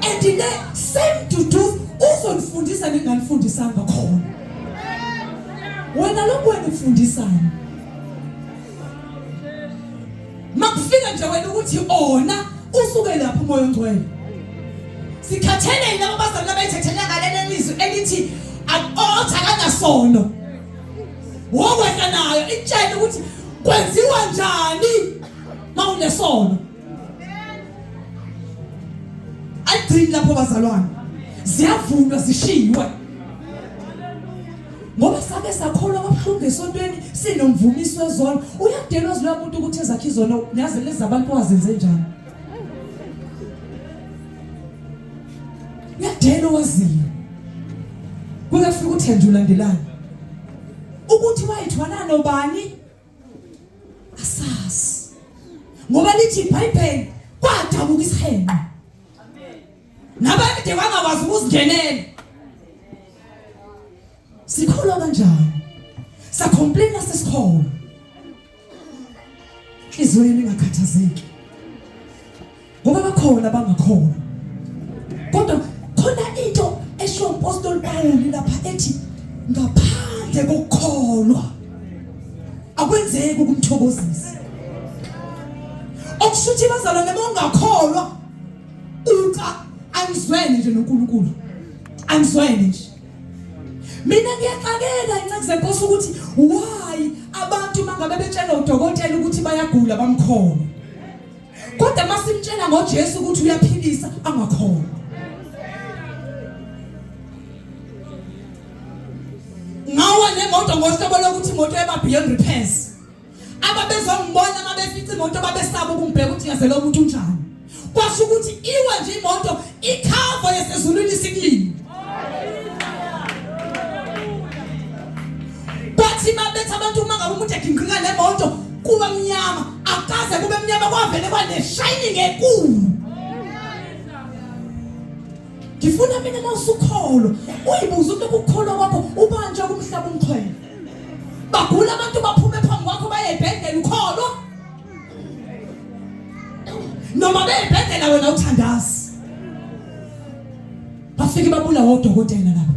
and le same duduzi uzonifundisa ninganifundisanga khona wena lokhu wena ufundisani Makufika nje wena ukuthi ona usuke lapho umoya ongcwele. Sikhathele yilabo bazalwane abayithethela ngaleli lizwi elithi othi akanasono. Wokwehla nayo ikutshele ukuthi kwenziwa njani mawunesono. Ayigcini lapho bazalwane. Ziyavulwa zishiywe. Ngoba sake sakholwa kabuhlungu esontweni sinomvumisi wezono. Uyadelwa zila muntu ukuthi ezakhe izono naze lezi abantu wazenze njani. Uyadelwa waziyo. Kuke kufika uThenji ulandelana. Ukuthi wayithwala nobani? Asazi. Ngoba lithi iBhayibheli kwadabuka isihenqo. Nabade bangakwazi ukuzingenela. Sikholwa kanjani? Sacomplaina sesikholwa. Inhliziyo yenu ingakhathazeki. Ngoba bakhona abangakholwa. Kodwa khona into esho uMpostoli Pawuli lapha ethi ngaphandle kokukholwa akwenzeki ukumthokozisa. Okusho ukuthi bazalwane bongakholwa uca angizwene nje noNkulunkulu. Angizwene nje. Mina ngiyaxakeka inceku zenkosi ukuthi why abantu mangabe betshela udokotela ukuthi bayagula bamkholwa. Kodwa masimtshela ngoJesu ukuthi uyaphilisa angakholwa. Ngawa nemoto ngohlobo lokuthi imoto yaba beyond repairs. Ababezongibona mabefica imoto babesaba ukungibheka ukuthi yaze lo muntu unjani. Kwasho ukuthi iwe nje imoto ikhava yasezulwini isikulini. Bathi mabethi abantu uma ngabe umuntu egingqika nemoto Kuba mnyama, akaze kube mnyama kwavele kwane shining enkulu. Ngifuna mina uma usukholwa uyibuze ukuthi ukukholwa kwakho ubanjwe kumhlaba umxhwele. Bagula abantu baphume phambi kwakho baye ebhedlela ukholwa. Noma beyibhedlela wena uthandazi. Bafike babulawa odokotela lapho.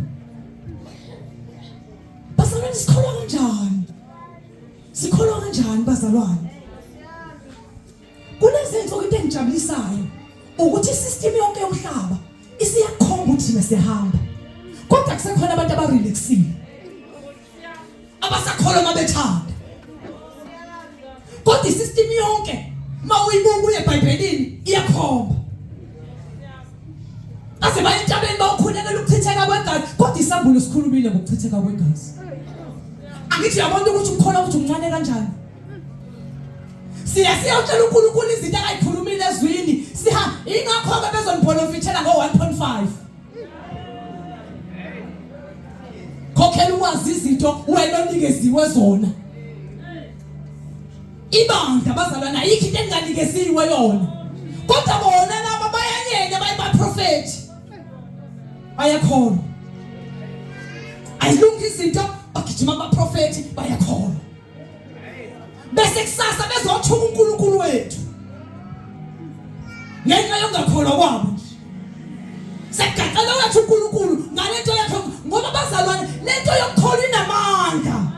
Bazalwane sikholwa kanjani? Sikholwa kanjani bazalwane? Kulezi insuku into engijabulisayo ukuthi isystem yonke yomhlaba isiyakhomba ukuthi thina siyahamba. Kodwa kusekhona abantu abarelaxile. Abasakholwa mabethanda. Kodwa isystem yonke mawuyibuka uye eBhayibhelini iyakhomba. Baze baye entabeni bawukhulekela ukuchitheka kwegazi kodwa isambulo sikhulumile ngokuchitheka kwegazi. Angithi uyabona ukuthi ukukholwa ukuthi umncane kanjani. Siya siyotshela uNkulunkulu izinto akayikhulumile ezwini. Siha ingakho ke bezonibholofithela ngo 1.5. Khokhela ukwazi izinto wena onikeziwe zona. Ibandla bazalwana ayikho into enganikeziwe yona. Kodwa bona laba bayanyenya bayibaprofeti. Bayakholwa. Ayilungi izinto bagijima abaprofeti bayakholwa. Bese kusasa bezothuka uNkulunkulu wethu. Ngenxa yokungakholwa kwabo nje. Segaqela wethu uNkulunkulu ngalento yakhe ngoba bazalwane lento yokukholwa inamandla.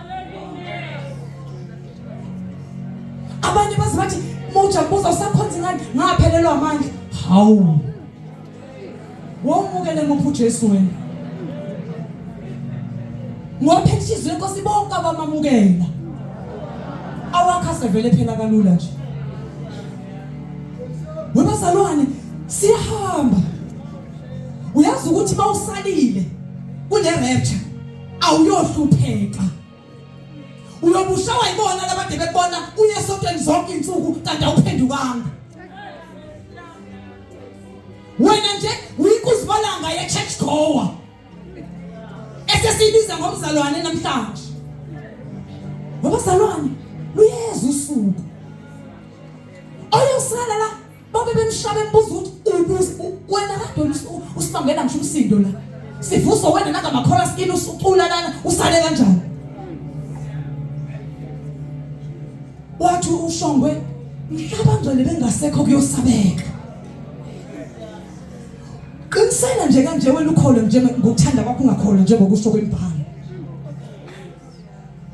Abanye baze bathi muja kubuza usakhonza ngani ngaphelelwa amandla. Hawu. Womukele muphi uJesu wena? Ngoba phela inhliziyo yenkosi bonke abamamukela. Awakha sevele phela kalula nje. Webazalwane siyahamba. Uyazi ukuthi mawusalile kule rapture awuyohlupheka. Uyobushawa yibona labade bekubona uye esontweni zonke insuku kanti awuphendukanga. Wena nje uyinkuzibalanga ye church goer. Esesiyibiza ngomzalwane namhlanje. Ngobazalwane luyeza usuku. Oyosala la babe bemshaba embuza ukuthi wena kade usibambela ngisho umsindo la. Sivuso wena nangamakhola skin usucula lana usale kanjani? Wathi uShongwe mhlaba ngcwele bengasekho kuyosabeka. Qinisela nje kanje wena ukholwe nje ngokuthanda kwakho ungakholwa njengokusho kwemibhalo.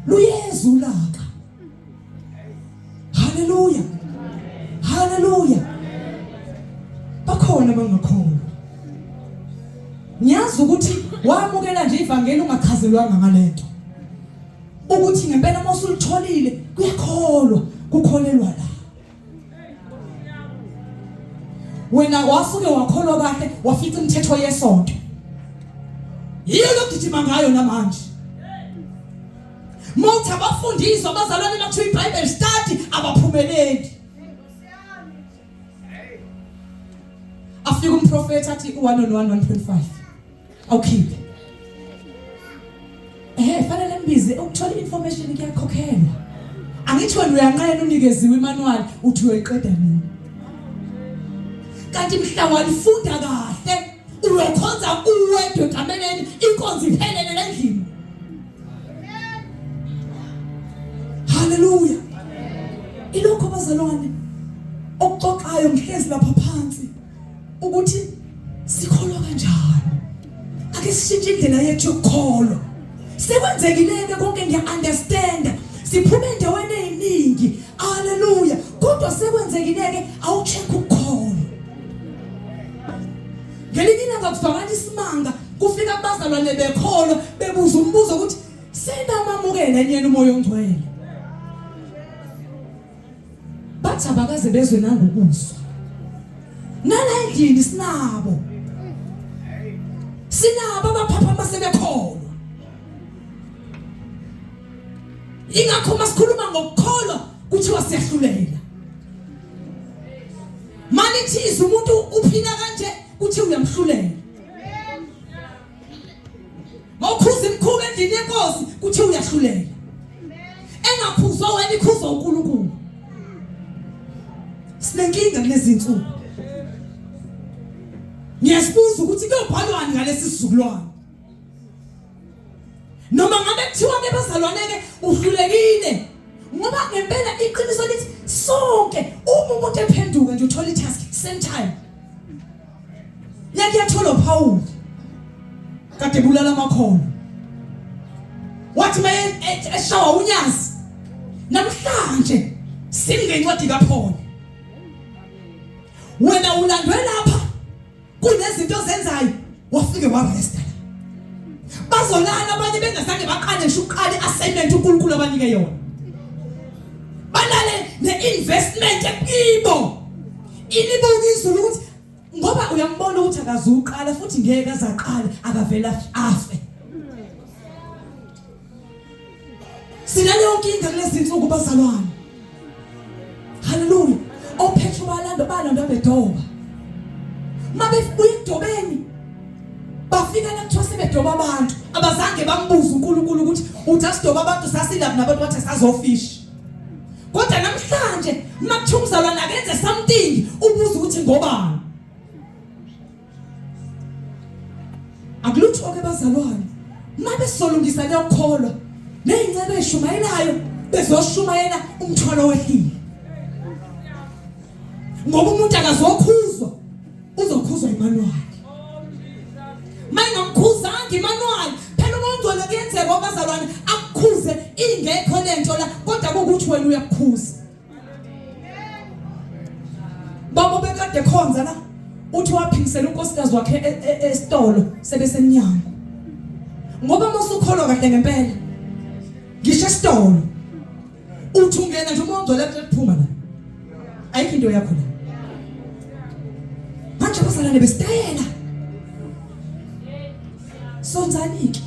Luyeza ulaka. Haleluya. Haleluya. Bakhona abangakholwa. Ngiyazi ukuthi wamukela nje ivangeli ungachazelwanga ngalento. Ukuthi ngempela uma usulitholile kuyakholwa, kukholelwa la. Wena wasuke wakholwa kahle wafica imithetho yesonto. Yiyo lokugijima ngayo namanje. Mawuthi abafundiswa abazalwane makuthiwa iBhayibheli study abaphumeleli. Afika umprofeti athi u1 on 1 1.5. Awukhiphe. Eh fanele nibize ukuthola information kuyakhokhelwa. Angithi wena uyanqena unikeziwe imanual uthi uyoyiqeda nini. Kanti mhla walifunda kahle uyokhonza uwedwa ekameleni inkonzo iphelele lendlini. Haleluya. Ilokho bazalwane okuxoxayo ngihlezi lapha phansi ukuthi sikholwa kanjani. Ake sishintshe indlela yethu yokukholwa. Sekwenzekile-ke konke ngiya-understanda. Siphume endaweni eziningi. Haleluya. Kodwa sekwenzekile-ke awucheck ukukholwa. Ngelinye ilanga kuzwakala isimanga kufika abazalwane bekholwa bebuza umbuzo ukuthi senamamukela yena umoya ongcwele. Bathi abakaze bezwe nangokuzwa. Nala endlini sinabo. Sinabo abaphapha sebekholwa. Ingakho masikhuluma ngokukholwa kuthiwa siyahlulela. Malithiza umuntu uphila kanje kuthi uyamhlulela. Mawukhuza imikhuba endlini yenkosi kuthi uyahlulela. Ingakhuzwa wena ikhuzwa uNkulunkulu. Sinenkinga kulezi insuku. Ngiyasibuza ukuthi kuyobhalwani ngalesi sizukulwane. Noma ngabe kuthiwa ke bazalwane ke uhlulekile ngoba ngempela iqiniso lithi sonke uma umuntu ephenduka nje uthola i-task same time. Yake yathola uPaul kade bulala amakholwa. Wathi maye eshawa unyazi namhlanje singencwadi kaPaul. Wena ulandwe lapha kunezinto ozenzayo wafike waresta bazolala abanye bengazange baqale ngisho ukuqala i-assignment uNkulunkulu abanike yona balale ne-investment ekibo ilibuka izulu ukuthi ngoba uyambona ukuthi akazuqala futhi ngeke azaqale akavela afe Sinaleyo nkinga kulezi nsuku bazalwane. Haleluya. Ophethu balanda balanda bedoba. Mabebuya ekudobeni bafika la kuthiwa sebedoba abantu abazange bambuze uNkulunkulu ukuthi uthi asidoba abantu sasilaphi nabantu bathi sazofish. Kodwa namhlanje makuthiwa umzalwane akenze something ubuza ukuthi ngobani. Akulutho ke bazalwane. Mabe sizolungisa leyokholwa nezincebe ezishumayelayo bezoshumayela umthwalo wehlile. Ngoba umuntu akazokhuzwa uzokhuzwa imanual. Mayingamkhuzanga imanual phela umuntu ongcwele kuyenzeka abazalwane akukhuze ingekho lento la kodwa kukuthi wena uyakukhuza. Baba bekade khonza la uthi waphikisela unkosikazi wakhe e, e, esitolo sebesemnyango ngoba musukholwa kahle ngempela ngisho esitolo uthi ungena nje uma ungcwele kuphuma la ayikho into yakho la manje abazalwane besitayela sonzani-ke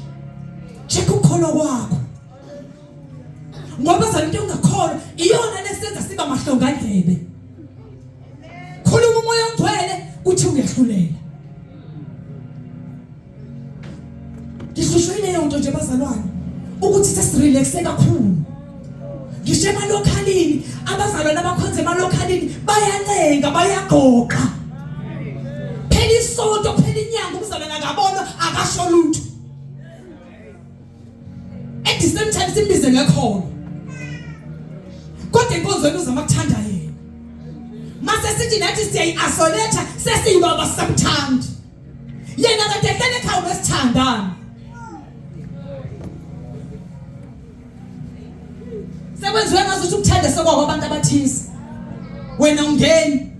check ukukholwa kwakho ngoba zalento ungakholwa iyona lesenza siba mahlongandlebe khuluma umoya ongcwele kuthi uyahlulela ngihlushwe leyo nto nje bazalwane ukuthi sesirelaxe kakhulu ngisho emalokhalini abazalwane abakhonza emalokhalini bayancenga bayagqoqa phela isonto phela inyanga umzalwane akabona akasho lutho at the same time simbize ngekholo kodwa enkonzweni uzama kuthanda yena mase sithi nathi siyayi-isolate sesiyibaba samthandi yena kade ehlele ekhaya ubesithandana sekwenziwe ngazuthi ukuthanda sekwako abantu abathize wena ungeni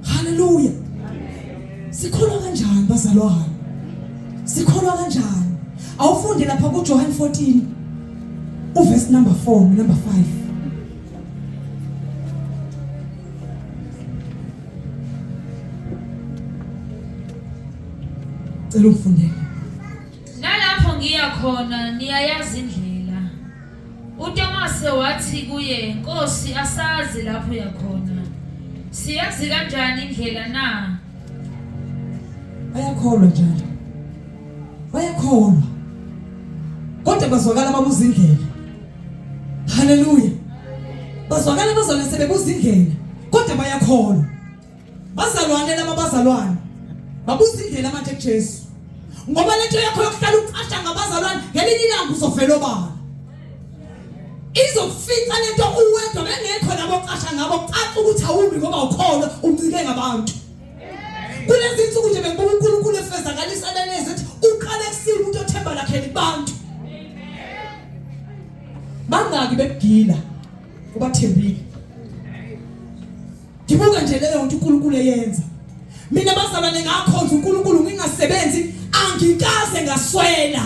haleluya sikholwa kanjani bazalwane sikholwa kanjani awufunde lapha kuJohn 14 uverse number 4 number 5 Cela ungifundele Nalapho ngiya khona niyayazi indlela. UTomase wathi kuye, Nkosi, asazi lapho uya khona. Siyazi kanjani indlela na? Bayakholwa njalo. Bayakholwa. Kodwa bazwakala babuza indlela. Haleluya. Bazwakala bazalwane sebebuza indlela. Kodwa bayakholwa. Bazalwane laba bazalwane. Babuza indlela manje kuJesu. Ngoba lento yakho yokuhlala ucasha ngabazalwane ngelinye ilanga uzovela obala. Izokufica lento uwedwa bengekho labo ocasha ngabo caca ukuthi awumi ngoba ukholwa uncike ngabantu. Kulezi insuku nje bengibuka uNkulunkulu efezakalisa lezi ethi uqale kusile umuntu othemba lakhe libantu. Bangaki bekugila ubathembile. Ngibuka nje leyo nto uNkulunkulu eyenza. Mina bazalwane ngakhonza uNkulunkulu ngingasebenzi angikaze ngaswela.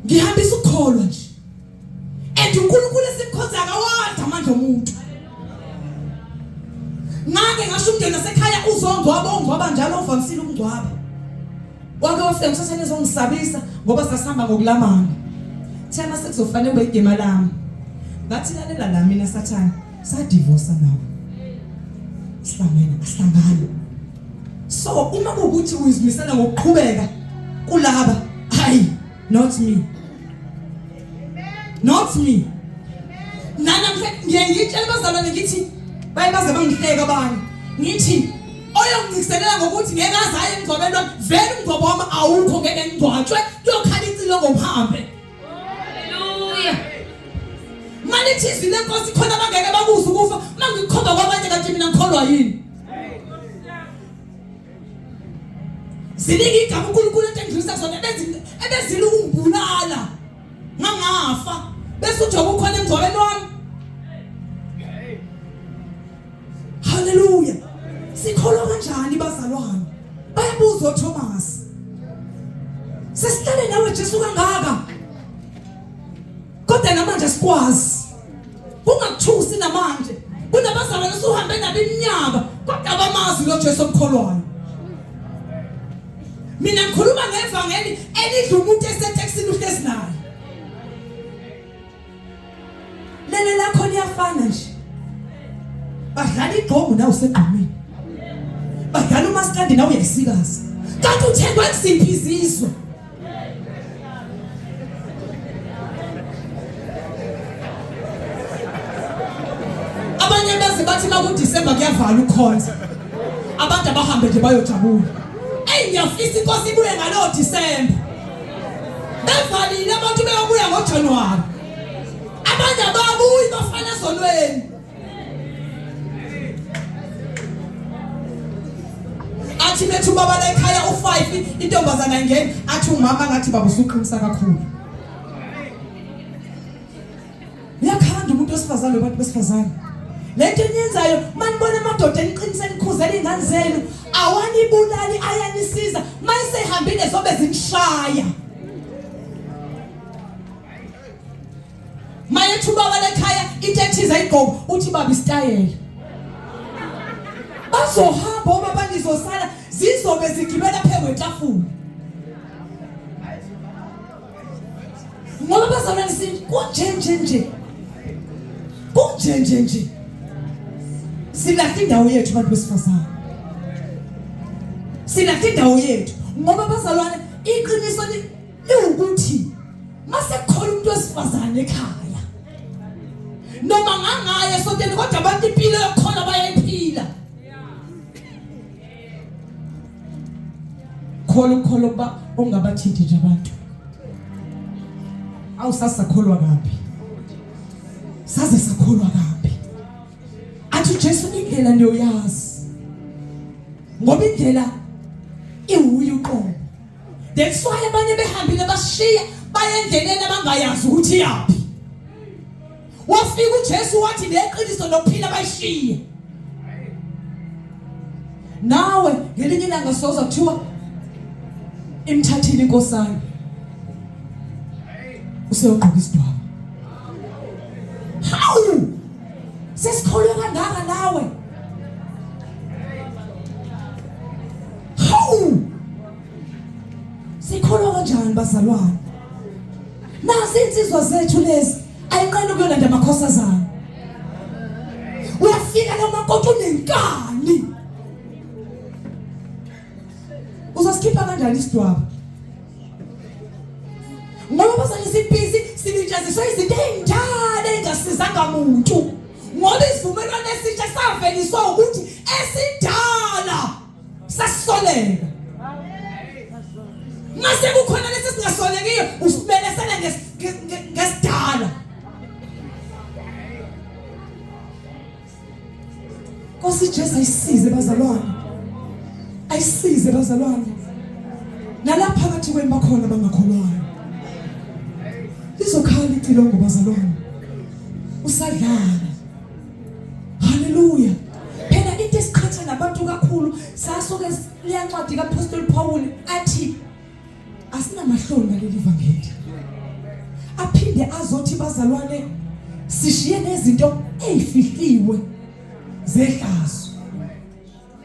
Ngihambisa ukukholwa nje. And uNkulunkulu esimkhonza akawadla amandla omuntu. Ngake ngasho umndeni wasekhaya uzongcwaba ongcwaba njalo uvamisile ukungcwaba. Wake wafika ngisathane ezongisabisa ngoba sasihamba ngokulamana. Thema sekuzofanele ube igema lami. Ngathi lalela la mina sathane sadivorce nawe. Sihlangene asihlangani. So uma kuwukuthi uyizimisela ngokuqhubeka kulaba hayi Not me. Not me. Nanamhla ngiye ngitshela abazalwane ngithi baye baze bangihleka abanye. Ngithi oyongincikiselela ngokuthi ngeke aze aye emngcwabeni wami vele umngcwabo wami awukho ngeke ngingcwatshwe kuyokhala icilongo ngihambe. Hallelujah. Manithi izwi lenkosi khona abangeke bakuzwe ukufa mangikhomba kwabanye kanti mina ngikholwa yini? Ziningi igama uNkulunkulu into engidlulisa kuzona ebezila ukungibulala ngangafa bese uJobe ukhona emngcwabeni wami. Haleluya. Sikholwa kanjani bazalwane? Bayabuza oThomas. Sesihlale nawe Jesu kangaka. Kodwa namanje sikwazi. Kungakuthusi namanje. Kunabazalwane osuhambe nabo iminyaka kodwa abamazi lo Jesu omkholwayo. Mina ngikhuluma ngevangeli elidla umuntu esetekisini uhlezi naye. Lele lakho liyafana nje. Badlala igqomu nawe usegqomini. Badlala umaskandi nawe uyayisikaza. Kanti uthengwe kuziphi izizwe? Abanye baze bathi makuDecember kuyavala ukhonza. Abantu abahambe nje bayojabula. Ey ngiyafisa inkosi ibuye ngalowo December. Bevalile abantu beyobuya ngoJanuary. Abanye ababuyi bafana ezonweni. Athi bethu baba la ekhaya u5 intombazana ingena athi umama ngathi baba usuqinisa kakhulu. Uyakhanda umuntu wesifazane abantu besifazane. Lento eniyenzayo manibona amadoda eniqinise nikhuzela izingane zenu awanibulali ayanisiza mayisehambile zobe zinishaya. Mayethi ubaba lekhaya into ethize ayigqoka uthi baba isitayela. Bazohamba obaba nizosala zizobe zigibela phezu kwetafula. Ngoba bazalwane kunje nje nje. Kunje nje nje. Silahla indawo yethu abantu besifazane. Silahla indawo yethu ngoba bazalwane iqiniso liwukuthi mase kukhona umuntu wesifazane ekhaya noma ngangaye esontweni kodwa abantu impilo yokukhona bayayiphila. Khola ukukholwa ukuba ungabathinti nje abantu. Awusasakholwa kabi. Saze sakholwa kabi. Athi uJesu indlela niyoyazi. Ngoba indlela iwuye uqobo. That's why abanye behambile bashiya baye endleleni abangayazi ukuthi iyaphi. Wafika uJesu wathi leqiniso nokuphila bayishiye. Nawe ngelinye ilanga soza kuthiwa imthathile inkosana. Useyogqoka isidwaba. Hawu! Sesikholwe kangaka nawe. Hawu! Sikholwa kanjani bazalwane? Nazi insizwa zethu lezi ayinqeni ukuyolanda amakhosazana. Uyafika lo makoti unenkani. Uzosikhipha kanjani isidwaba? Ngoba bazalwane sibhizi silitshaziswa izinto ey'ndala ey'ngasizanga muntu. Ngoba isivumelwano esisha saveliswa ukuthi esidala sasisoleka. Mase kukhona lesi singasolekiyo usibelesela ngesidala. Nkosi Jesu ayisize bazalwane. Ayisize bazalwane. Nalapha phakathi kwenu bakhona abangakholwayo. Lizokhala icilongo bazalwane. Usadlala. Haleluya. Phela into esiqhatha nabantu kakhulu sasuke liyancwadi kaPostoli Paul athi asinamahloni ngaleli vangeli. Aphinde azothi bazalwane sishiye nezinto ezifihliwe zehlazo.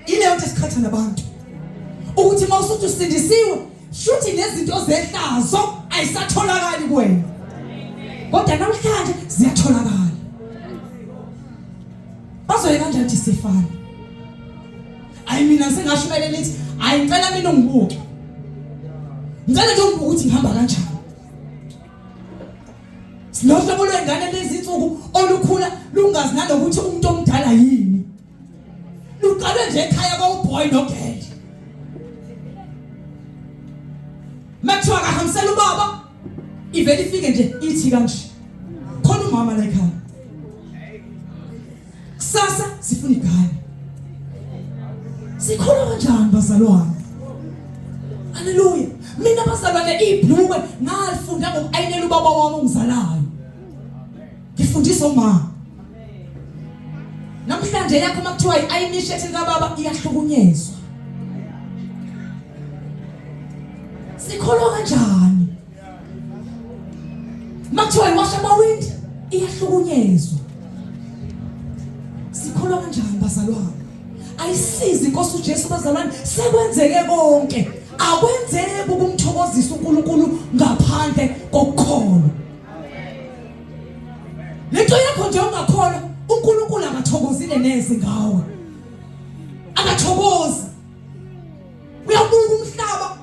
Ileyo nto esiqhatha nabantu. Ukuthi mawusuthi usindisiwe shuthi nezinto zehlazo ayisatholakali kuwena. Kodwa namhlanje ziyatholakala. Bazoye kanjani ukuthi sifana? Ayi mina sengasho kumele nithi ayi ngicela mina ungibuke. Ngicela nje ungibuke ukuthi ngihamba kanjani. Sinohlobo lwengane lezi insuku olukhula lungazi nalokuthi umuntu omdala yini. Luqalwe nje ekhaya kwawuboy nogirl. Makuthiwa akahambisela ubaba ivele ifike nje ithi kanje. Khona umama la ekhaya. Kusasa sifuna igane. Sikholwa kanjani bazalwane? Haleluya. Mina bazalwane ibhlukwe ngalifunda ngokuayinela ubaba wami ongizalayo. Ngifundisa umama. Namhlanje yakho makuthiwa i-ayinishi ethi kababa iyahlukunyezwa. Sikholwa kanjani? Makuthiwa iwasha amawindi iyahlukunyezwa. Sikholwa kanjani bazalwane? Ayisizi inkosi uJesu bazalwane, sekwenzeke konke. Akwenzeki ukumthokozisa uNkulunkulu ngaphandle kokukholwa. Lento yakho nje ungakholwa uNkulunkulu akathokozile neze ngawe. Akathokozi. Uyabuka umhlaba,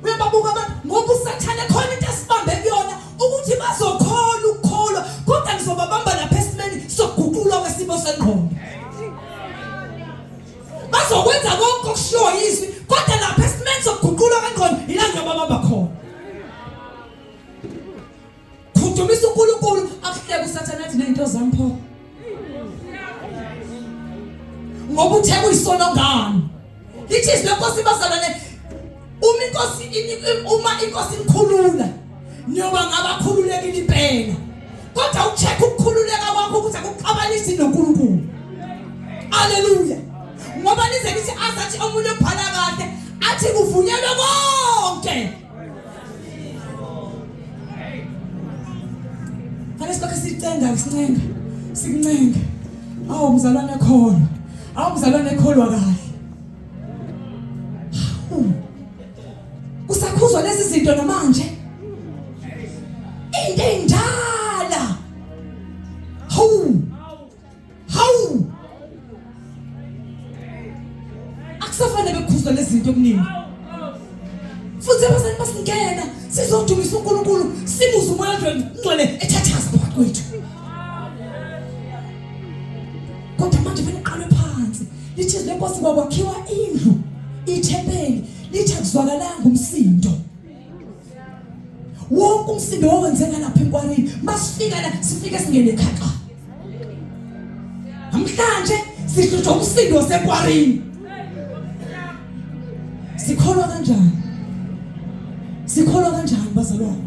uyababuka abantu ngoba uSathane khona into esibambe kuyona ukuthi bazokholwa ukukholwa kodwa ngizobabamba lapha esimeni sokuguqulwa kwesimo sengqondo. Bazokwenza konke okushiwo yizwi kodwa lapha esimeni sokuguqulwa kwengqondo yila ngiyobabamba khona. Khudumisa uNkulunkulu akuhleke uSathane athi nezinto zami pho. Ngoba uthe kuyisono ngani? Lithi izwi lenkosi bazalwane uma inkosi uma inkosi inikhulula niyoba ngabakhululekile impela. Kodwa ucheck ukukhululeka kwakho ukuthi akuxabanisi noNkulunkulu. Haleluya. Ngoba lize lithi azathi omunye obhala kahle athi kuvunyelwe konke. Fanele silokhu sicenga sincenga sikuncenga. Awu mzalwane kholwa. Awu mzalwane kholwa kahle. Hawu. Kusakhuzwa lezi zinto namanje. Into endala. Hawu. Hawu! Akusafanele bekukhuzwa lezi zinto okuningi. Futhi abazali basingena sizodumisa uNkulunkulu sibuze umoya ongcwele ethathaza phakathi kwethu. Kodwa manje fanele uqalwe phansi. Lithi izwi lenkosi kwakwakhiwa indlu ithempeli lithi akuzwakalanga umsindo. Wonke umsindo wawenzeka lapha enkwarini. Masifika la sifike singene khaxa. Namhlanje sihlutshwa umsindo wasenkwarini. Sikholwa kanjani? Sikholwa kanjani bazalwane?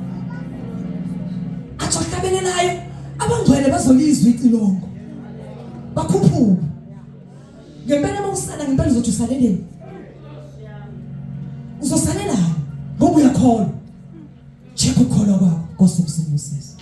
Athi ohlabelelayo abangcwele bazolizwa icilongo. Bakhuphuke. Ngempela uma usala ngempela uzothi usaleleni? Uzosalelani ngoba uyakholwa. Check ukukholwa kwakho Nkosi ukusibusise.